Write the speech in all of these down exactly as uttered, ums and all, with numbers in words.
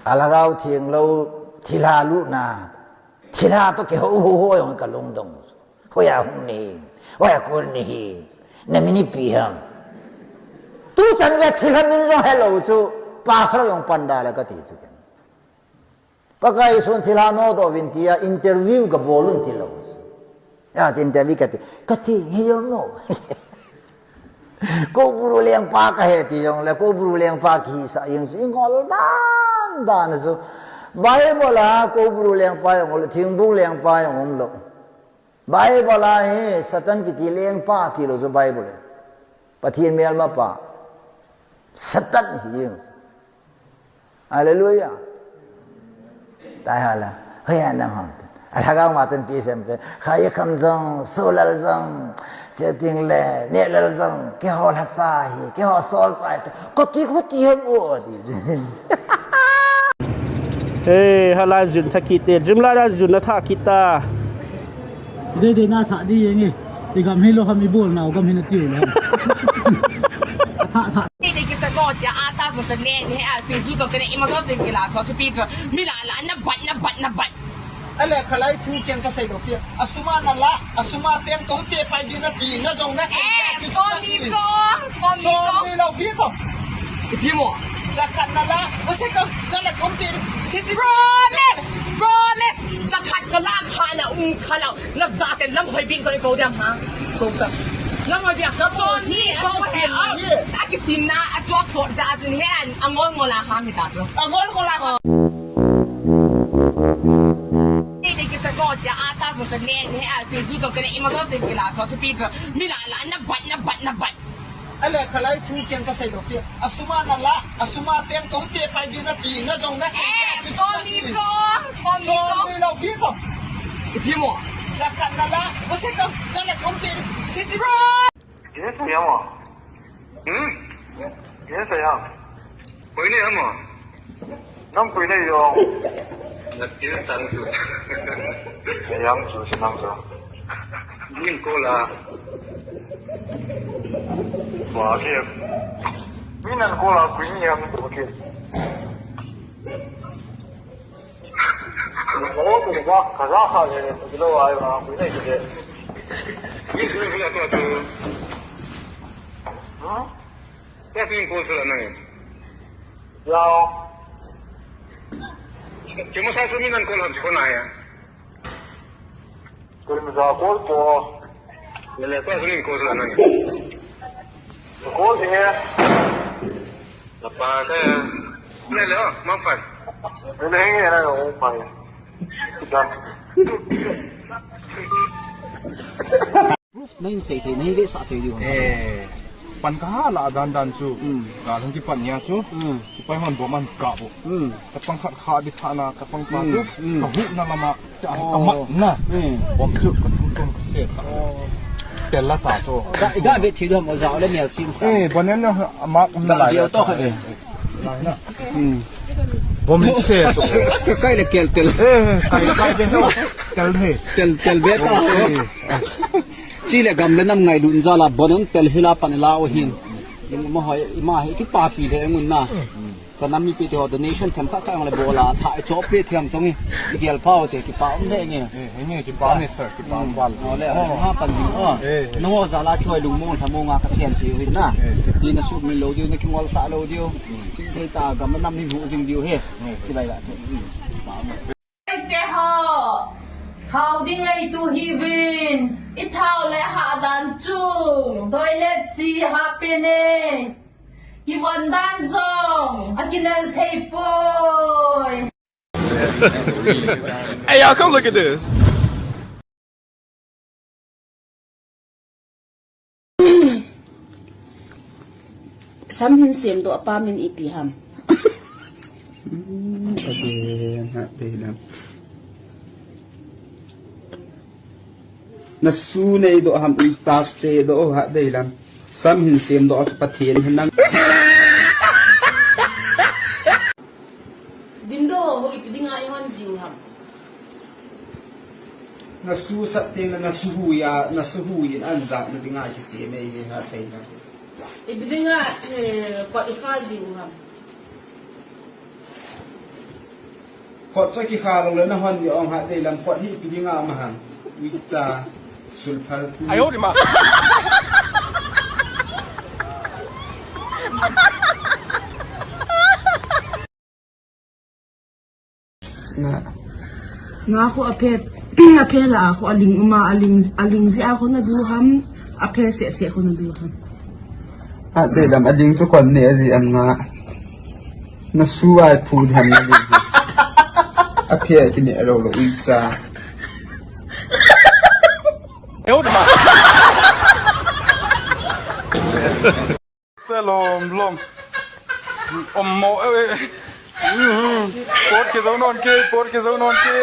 Alhagao theng lou, thilha lutna. Thilha toh kihou hou hou jong kalungdong. Hoiya hung nahi, hoiya kon nahi, namin ipi ham. Tuchan gei thilha min jong helou chu, pastor jong pan da le kati chu ken. Pakai Jesun thilha nodoh uvin tia interview kabol un tilou chu. Ya, interview kati, kati, hi jong mo. Koubru lengpa kahi ti jongle, Koubru lengpa kihisah jeng chu, ingol dan dan chu. Bible a Koubru lengpa jong umlou, Thingbung lengpa jong umlou. Bible a hi Satan kiti lengpa tilou chu Bible. Pathen melmapa. Satan hi jeng chu. Hallelujah. Tai hala. Hoiya nam ham. Alhagao ma chun ipi asei em ti. Khaikham jong, Solal jong, Seting le, Nehlal jong, keiho lhacha hi, keiho solchah hi. Kati, kati ham o ti. Hey, hala jun tha kit e, Dreamland a jun atha kit ta. Dei dei na tha di jeng e. I gam hilou ham, i bol nau gam hi nati u le ham. Atha, tha. Ni ni kisa ko tia ata so te ne, ne a si zu so te ne, ima so te kila so te pi so. Mi la la na bat, na bat, na bat. Ale khalai thu ken kasei lou pi. Asuma nala, asuma pen kong pe pai di nati, na jong nasei. Eh, so ni so, so ni so. So ni lou pi so. Ipi mo. Jakhat nala, o se ko, jala kong pe. Chi, chi, chi. Promise! Promise! Jakhat kala khala um khala. Na jate lamhoi bin ko ni ko diam ha. Ko ta. Lamhoi bin ko ni ko he a. Akisin na a chua so da jun he an angol ngol a ha mi ta chu. Angol ngol a ha. Ni ni kisa ko ja ata so te ne ne a si zu so te ne ima so te kila so te pi so. Mi la la na bat na bat na bat. Ale khalai thu ken kasei lou pi. Asuma nala, asuma pen kong pe pai di nati, na jong nasei. Eh, so ni so, so ni so. So ni lou pi so. Ipi mo. Jakhat nala, o se ko, jala kong pe. Chi, chi. Yes, ya mo. Hmm? Yes, ya. Koi ni ya mo. Nam pui nei jong. Na tin san su. Yang su si nam su. Min ko la. Wa ke. Min nan ko la kui ni yang ko ke. Ko ko wa ka za ka le ko lo ai wa kui nei ke. Min su ni la to to. Hmm? Koi min call sula nang. Yao. Kimo sa su min nan call ham si ko na ya. Koi min sa call ko. Le le, koi su min call sula nang. Call he. Lapa ka ya. Le le, oh, mangfan. Le le, he na, oh, pai. Dan. Nahin sei thei, nahin vetsah thei diu. Eh, pan kaha lah dan dan chu. Hmm. Gal hung kipan nia chu. Hmm. Sepai hon bomb ahin kap u. Hmm. Chapang khat kha di kha na, chapang pa chu. Hmm. Ka hu na lama, ka mat na. Hmm. Bomb chu ka tu tong ka se sa. Oh. Tel la ta chu. Ga, ga ve thei diu mo ja le mel sin sa. Eh, bonen na mak um na lai. Ga ve to kha ve. Hmm. Bomb se. Kai le kel tel. Eh, kai kai de. Tel he. Tel, tel ve ta. Eh. Chi le gam le nam ngailut jal a bonen tel hila pan la o hin. Ima hoi, ima hi kipapi le ngun na. Ka nam mipi te ho donation them kha kha le bol a tha chop pe thiam chong hi. Gel phao te kipa um le nge. Eh, nge kipa ni sir, kipa um bal. O le, ha pan jing o. Eh, eh. Nangho jal a kihoi lungmong lhamong a ka chen pi hin na. Eh. Ti na sumil lou diu, na kingol sah lou diu. Chi thei ta gam nam ni hu jing diu he. Chi lai la. Te ho. Thao ding lei tu hi vin. I thao le ha dan chu. Toilet si ha pe ne. Ki van dan jong. A kinel thei poi. Hey, y'all, come look at this. Sam hin semdoh a pa min ipi ham? Hmm, okay, ha, dei lam. Na su nei doh ham, i tak te doh, ha, dei lam. Sam hin semdoh a chu Pathen hin nang. Dindoh ho ipi dinga i hon jiu ham? Na su sat teng le na su hui a, na su hui in an jat na dinga kisem e, ha thei na. Ipi dinga, eh, kot i kha jiu ham? Kot chu kikha lou le na hon di ong ha dei lam kot hi pi ding a ma hang. Ui cha sul phal pi. Ai ho di ma. Nga. Nga khu aphe, aphe la khu aling uma, aling, aling ji a khu na du ham, aphe se se khu na du ham. A, de dam aling chu kon ne aji am nga. Na su ai phu ham na ding. Aphe ki ne lo lo ui cha. Eu de ma. Selom lom. Om mo, eh, eh. Mhm. Pot ke zo non ke, pot ke zo non ke.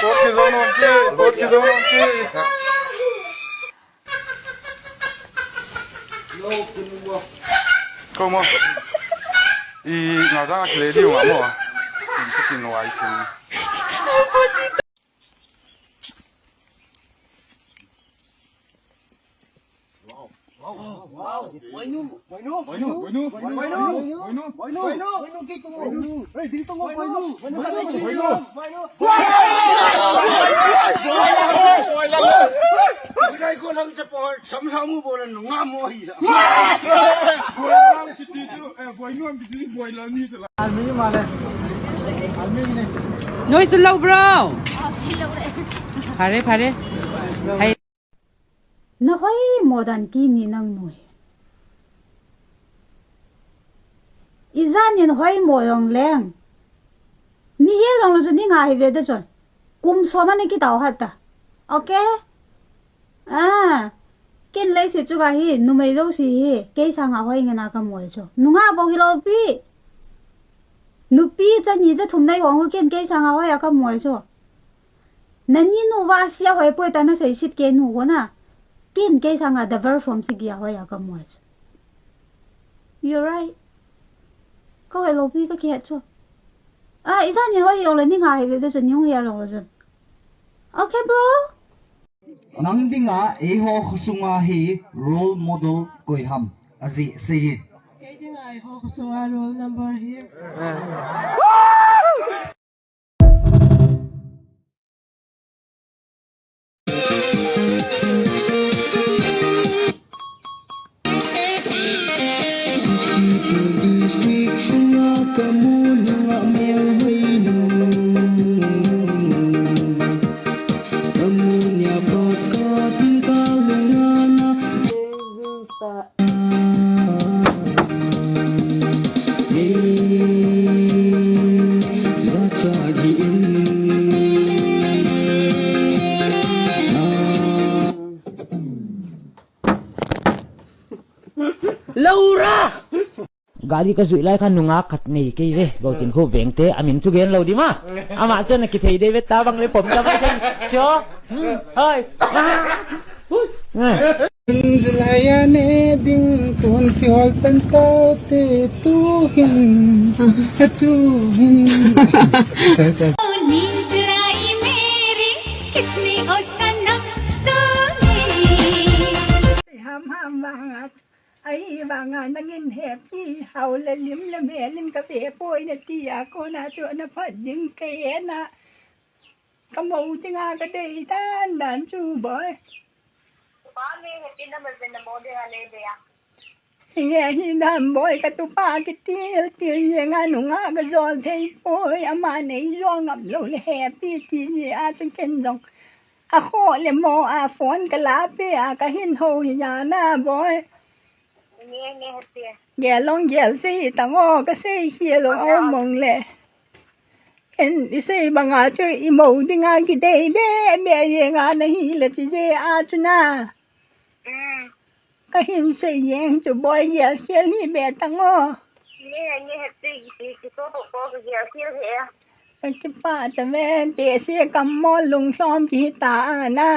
Pot ke zo non ke, pot ke zo non ke. Ko mo. I nga jang a kile di nga mo. Chicken wai sin. Noi sulou bro. Phare, phare. Hai. Na hoi mo dan ki mi nang noi. Ijan in hoi mo jong leng. Ni hel jong lou chu ni nga hi ve da chun. Kum som a na kitao hat ta. Okay? Ah. Ken lei se chu ka hi, numei lo se hi. Kei sanga hoi nge na ka moi chu. Nunga bou hi lo pi. Nupi cha ni cha thum nei hong ken kei sanga hoi a ka moi chu. Nani nu va sia hoi poi ta na sei sit ke nu ho na. Ken kei sanga da ver som si kia hoi a ka moi chu. You're right. Ka hoi lo pi ka kihet chu. Ah, ijan in hoi hi ong le ni nga hi ve da chu ni hong hi a lo chu. Okay, bro? Nang dinga eiho khosunga hi role model koi ham? Ajeh seiyin. Kei dinga eiho khosunga role number hi. Laura! Gari ka jui lai kha nunga khat nei kei ve. Go tin khu veng te, amin chu gen lo di ma. Ama chu na kithei dei ve ta bang le pom ta mai khen. Cho. Hmm. Hai. Hui. Julai a ne ding tun kihol pen tau te tu hin. Tu hin. Nin churayi mere kisne o sanam tune. Ham ham vanga, ai vanga nangin hepi, hao le lim le melin ka ve poi na ti a kona chu na phat ding ka e na. Ka mo dinga ka dei dan dan chu boi. Pa mi hepi na ba na mo dinga le de a. Hinge hi dan boi ka tupa kitil til ye nga nunga ka jol thei poi ama nei jol ngam lo le hepi ti ye a chu ken jong. A kho le mo a phone ka la pe a ka hin ho hi ya na boi. Nge nge hepi. Gel long gel sei tang o ka sei hi lo o mong le. Ken i sei banga chu i mo dinga ki dei be be ye nga na hi le chi je a chu na. Mm. Ka hin sei yeng chu boi gel khel hi be tang o. Ni ni he ti ki ki so to ko ki gel khel he. Ka kipa ta ve te se kam mo lung som ki ta a na.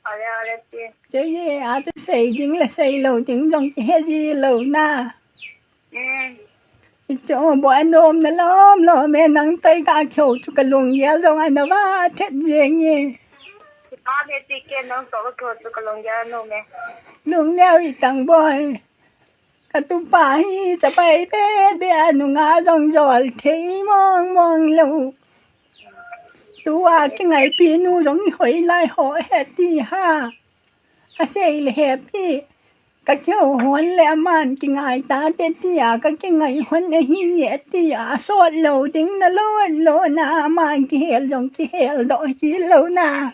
Ale ale ti. Che ye a ta sei ding le sei lo ding jong ki he ji lo na. Mm. Ichu boi anom na lom lom e nang tai ka kheu chu ka lunggel jong ana va thet jeng e. Kipa ve ti ke nang to ka kheu chu ka lunggel anom e. Lungneo i tang boi. Katupa hi chapai be be a nunga jong jol thei mong mong lou. Tua kingaipi nu jong i hoi lai ho he ti ha. Asei le he pi. Ka kihou hon le aman kingai ta te ti a, ka kingai hon ahi e ti a, asot lou ding na lo lo na, aman kihel jong kihel doh hi lou na.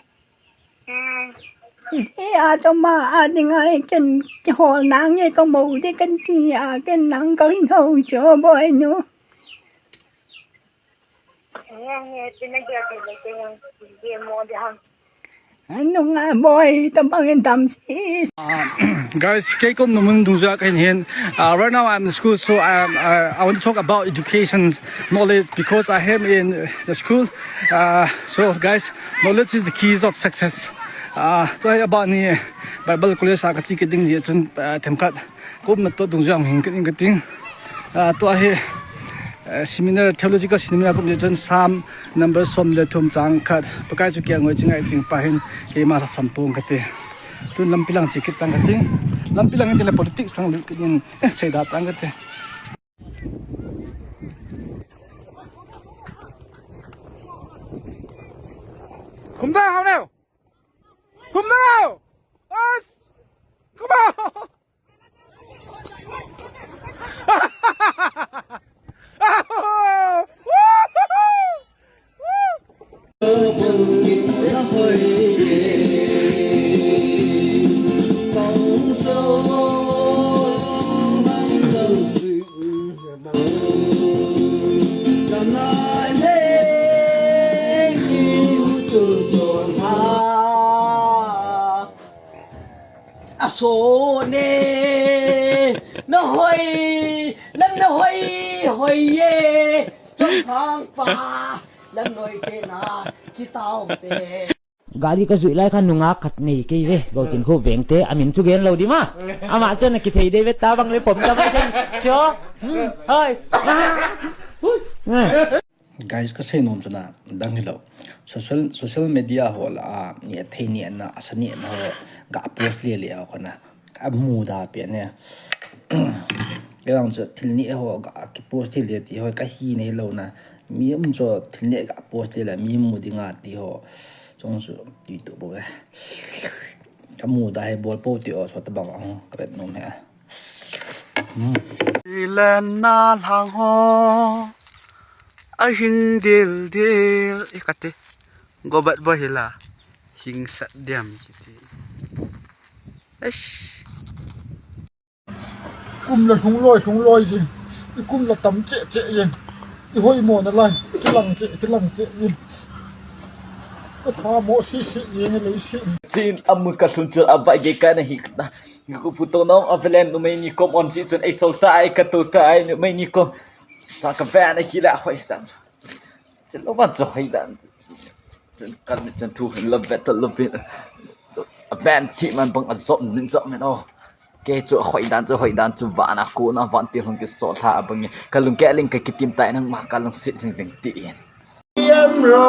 Iti a toma a ding a ken kihol nange ka mo de kan ti a ken nang ka hin ho cho boy nu. Nunga boy tabang in dam si. Uh, guys, kei kum numun dungja kahin hin. Uh, right now I'm in school, so I'm, uh, I want to talk about education knowledge because I am in the school. Uh, so guys, knowledge is the keys of success. Uh, tua hi about ni Bible College a kachi kit ding jeh chun, uh, themkhat kum na to dungja hung hin kit ding kating. Ah, tua hi, eh, seminar, theological seminar kum jeh chun Psalm number som le thum chang khat. Pakai chu kiang ngoi chingai ching pa hin keima lhasam pong kate. Tun lampi lang chi kit tang kate. Lampi lang in tile politics lang lut kit in, eh, seida tang kate. Khum da hao leo. Khum da hao. As. Khum da. Aso ne, na hoi, nang na hoi, hoi ye, chong hang pa, nang noi te na, chi tao te. Gari ka jui lai khan nunga khat nei kei ve, Gautin khu veng te, amin chu gen lo di ma. Ama chu na kithei dei ve ta bang le pom ta bang khen, cho. Hmm, hoi. Ah. Hui. Eh. Guys, kasei nom chu na dang hilou. Social, social media ho lah a, neh thei nehna, asa nehna ho, ga post le le ho kona. Amuda pen e. Kei vang chu thil neh ho ga kipost thei le ti ho, kahi nei lou na. Mi um chu thil neh ga post le le, mi mu ding a ti ho. Chung chu ti tu bo e. Kamuda hi bol po ti o, so tabang ho, kavet nom e. Hmm. Ilen na lang ho. Ahing dil dil. Ikati. Gobat bo hila. Hing sat diam kiti. Eish. Kum la lhung loi, lhung loi jing. I kum la tam che che jing. I hoi mo na lai. Kilang che, kilang che jing. Ka tha mo si si jing le si. Sin amu ka lhun chul a vai ge ka na hi na. Ni ku pu to nong a velen numei ni kom on si chun ei sol ta ai ka to ta ai numei ni kom. Ta ka van a hi la hoi ta. Chen lo van cho hoi dan. Chen kan mi chen thu hin lo vet to lo vin. A van thi man bang a zot min zot min o. Kei chu a hoi dan chu hoi dan chu van a ko na van ti hong ki so tha a bang. Ka lung ke ling ka kitim tai nang ma ka lung sit sing ding ti in. Yam ro.